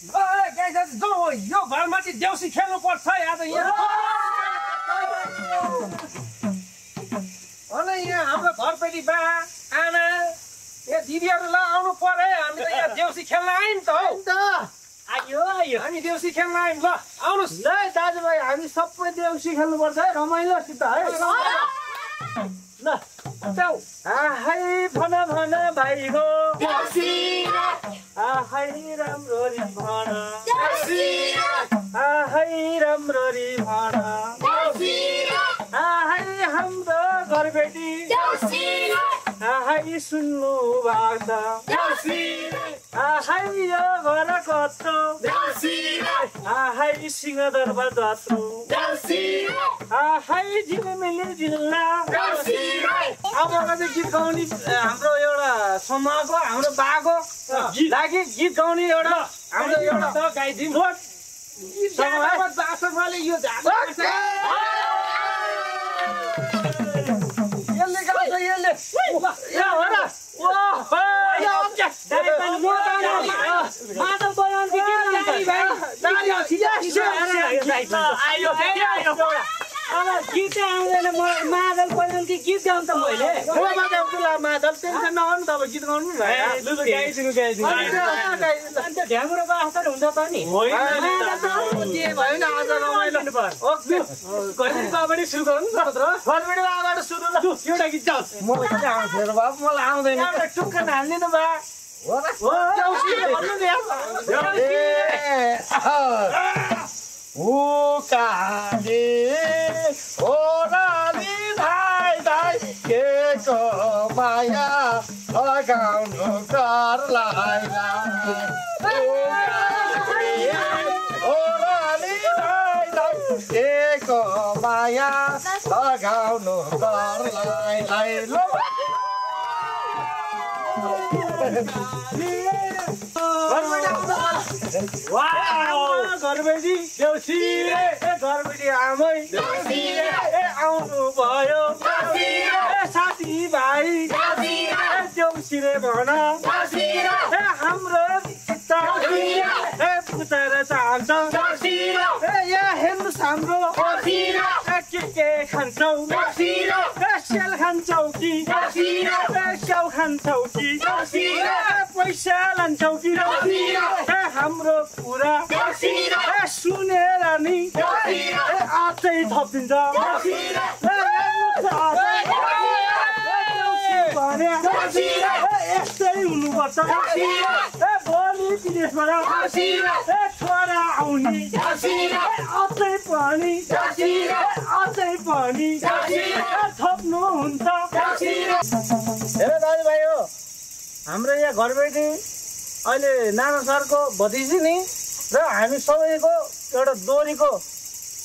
यो घरमा चाहिँ देउसी खेल्नु पर्छ आज यहाँ यहाँ हाम्रो घरपेटी बा आमा दिदीहरू ल आउनु पर्यो हामी त यहाँ देउसी खेल्न आयौँ त हौ आयो हामी देउसी खेल्न आयौँ ल आउनुहोस् ल दाजुभाइ हामी सबै देउसी खेल्नुपर्छ है रमाइलोसित है ल आहै भन भन भाइ हो आहै राम्ररी भन आहै राम्ररी भन आहै हाम्रो घरबेटी आहै सुन्नु भएको आहै यो घर कत्रो आहै सिंहदरबार जत्रो आहै झिलिमिली जिल्ला अब चाहिँ गीत गाउने हाम्रो एउटा समूहको हाम्रो बाको लागि गीत गाउने एउटा हाम्रो एउटा गाइदिउँ यो यसले गाउँछ यसले गीत आउँदैन मादल पहिला कि गीत गाउँ त मैले मादल टेन्सन नगर्नु त अब गीत गाउनु गाइदिनु ढ्याङ्ग्रो बास्तर हुन्छ त नि भयो नि आज रमाइलो अगाडि सुरु गर्नु अगाडि सुरु एउटा गीत जाओस् मलाई आउँथ्यो बाबु मलाई आउँदैन टुक्क हाल्दिनु बा काली ओराली भाइ भाइ के को माया लगाउनु घरलाई ओराली भाइ भाइ के को माया लगाउनु घरलाई घरबेटी देउसी घरबेटी आमै आउनु भयो साथी भाइ देउसी रे भन हाम्रो पुतेर चाहन्छ यहाँ हेर्नुहोस् हाम्रो के खान्छौ सेल खान्छौ कि स्याउ खान्छौ कि पैसा लान्छौ कि हाम्रो कुरा सुनेर नि आजै थपिन्छ यस्तै हुनुपर्छ भोलि विदेशबाट छोरा आउने अझै पनि थप्नुहुन्छ। हेर दाजुभाइ हो हाम्रो यहाँ घरबेटी अहिले नाना सरको भतिजी नि र हामी सबैको एउटा दोहोरीको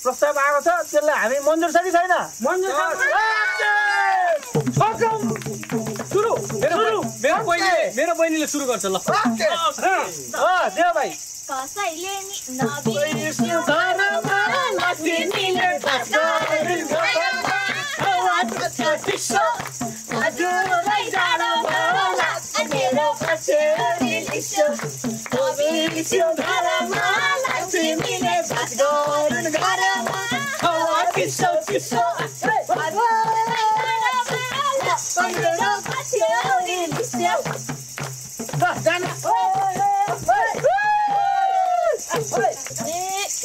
प्रस्ताव आएको छ, त्यसलाई हामी मन्जुर छ कि छैन? मन्जुर मेरो बहिनीले सुरु गर्छ ल। देव भाइ कसैले नबिर्स्यो घरमा लक्ष्मीले हजुरलाई जाडो होला मेरो पछ्यौरी लिस्यो नबिर्स्यो घरमा लक्ष्मीले भात गरुन् घरमा हवा चिसो चिसो हजुरलाई जाडो होला मेरो पछ्यौरी लिस्यो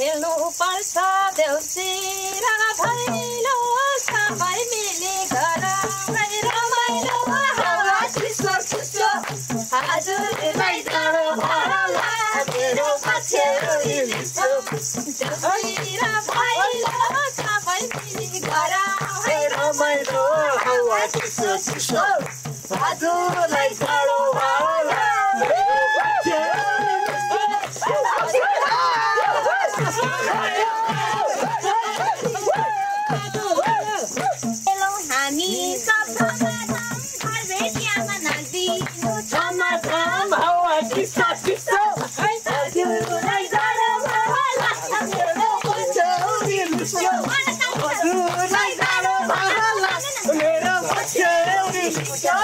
खेल्नु पर्छ देउसी र भैलो सबै मिली घरमै रमाइलो हावा चिसो चिसो हजुरलाई जाडो होला मेरो पछ्यौरी लिस्यो देउसी र भैलो सबै मिली घरमै रमाइलो हावा चिसो चिसो हजुरलाई जाडो होला हामी सबैमा घरबेटीमा नाच्दिनु छमछम हावा चिसो चिसो हजुरलाई जाडो होला मेरो पछ्यौरी लिस्यो हजुरलाई जाडो होला मेरो पछ्यौरी लिस्यो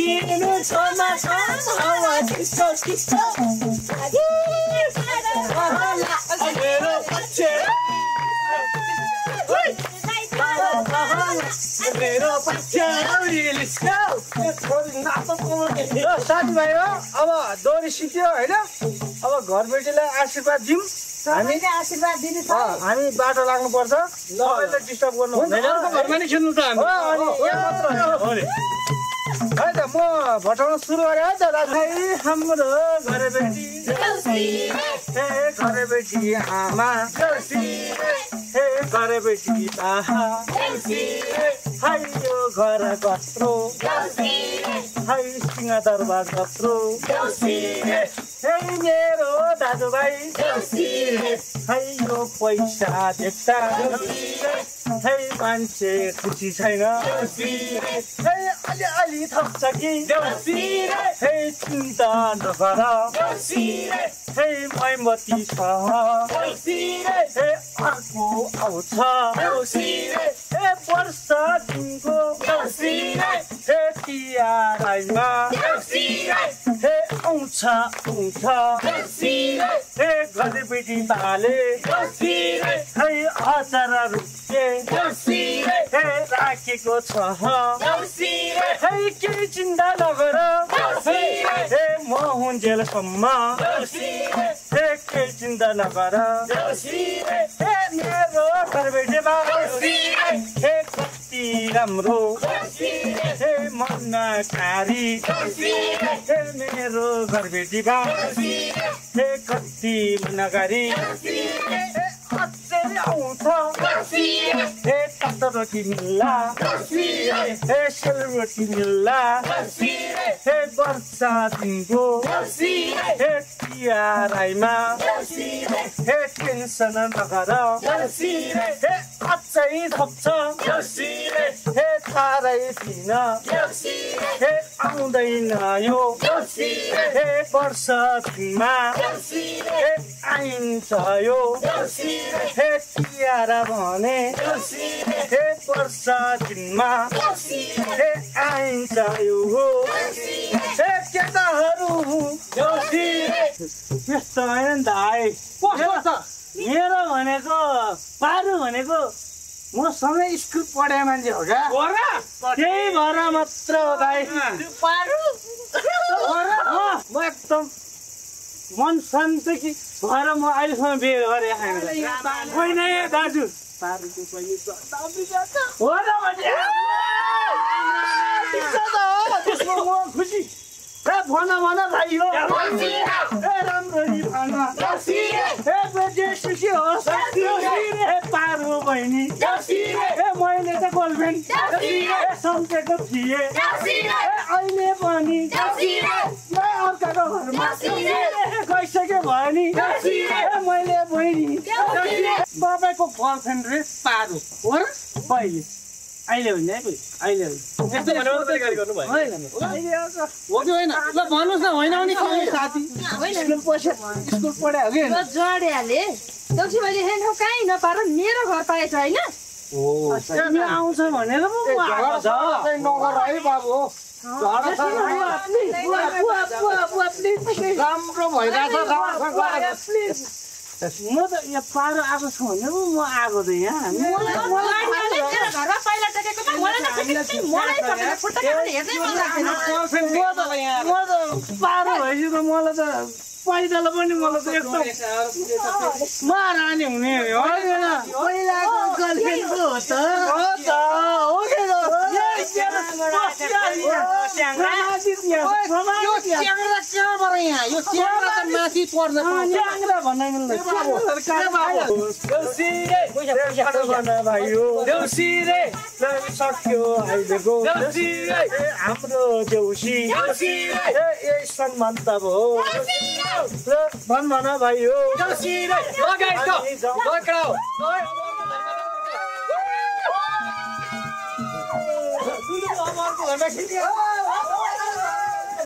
दिनु छमा हावा चिसो चिसो मेरो पछि मेरो साथीभाइ हो अब दोहोरी सिक्यो होइन अब घरबेटीलाई आशीर्वाद दिउँ हामी बाटो लाग्नुपर्छ तपाईँले डिस्टर्ब गर्नु हुँदैन घरमा नै खेल्नु त है त म भटाउन सुरु गरेँ है त दाजु हाम्रो घरबेटी हे घरबेटी आमा हे घरबेटी आहा हाय यो घर कत्रो हाय सिंहदरबार कत्रो हे मेरो दाजुभाइ हाय यो पैसा देख्दा है मान्छे खुसी छैन है अलि थप्छ कि है चिन्ता नगर है मैमती छ हे अर्को आउँछ हे वर्ष दिनको हे तिहारमा हे आउँछ हे घरबेटी बाले है 1000 रुपियाँ हे राखेको छ है केही चिन्ता नगर हे म हुन्जेलसम्म हे केही चिन्ता नगर हे मेरो घरबेटीमा हे कति राम्रो हे मनकारी हे मेरो घरबेटीमा हे कति मनकारी अझै आउँछ हे तातो रोटी मिल्ला हे सेलरोटी मिल्ला हे वर्षा दिनको हे तिहारमा हे टेन्सन नगर हे अझै थप्छ हे थारै दिन हे आउँदैन यो हे वर्ष दिनमा हे आइन्छ यो हे तिहार भने हे वर्ष दिनमा हे आइन्छ यो हो हे केटाहरू यस्तो होइन नि त है मेरो भनेको पारु भनेको म सँगै स्कुल पढे मान्छे हो क्या त्यही भएर मात्र हो दाइ म एकदम मन शान्त कि भएर म अहिलेसम्म बिहे गरेँ होइन दाजु हो त्यसमा म खुसी भन भाइ हो राम्ररी भन बेटे सुखी होस् पारु बहिनी मैले त गर्लफ्रेन्ड सम्झेको थिएँ अहिले पनि अर्काको घरमा गइसक्यो भयो नि मैले बहिनी तपाईँको गर्लफ्रेन्ड रे पारु हो र पहिले अहिले हुन्छ है अहिले त्यस्तो भनेर मात्रै गाडी गर्नु भयो होइन हो कि होइन ल भन्नुहोस् न होइन भने साथी स्कुल पढे हो कि जडिहाले देउसी मैले हेर्नु ठाउँ कहीँ नपाएर मेरो घर पाएछ होइन आउँछ भनेर पो नगर है बाबु राम्रो भइरहेछ म त यहाँ पारो आएको छु भने पो म आएको त यहाँ पारो भएपछि त मलाई त पैदल पनि मलाई त एकदम महारानी हुने पहिलाको गर्लफ्रेन्ड हो त सक्यो अहिलेको हाम्रो देउसी यही सम्मान त भयो भन भाइ हो घरमा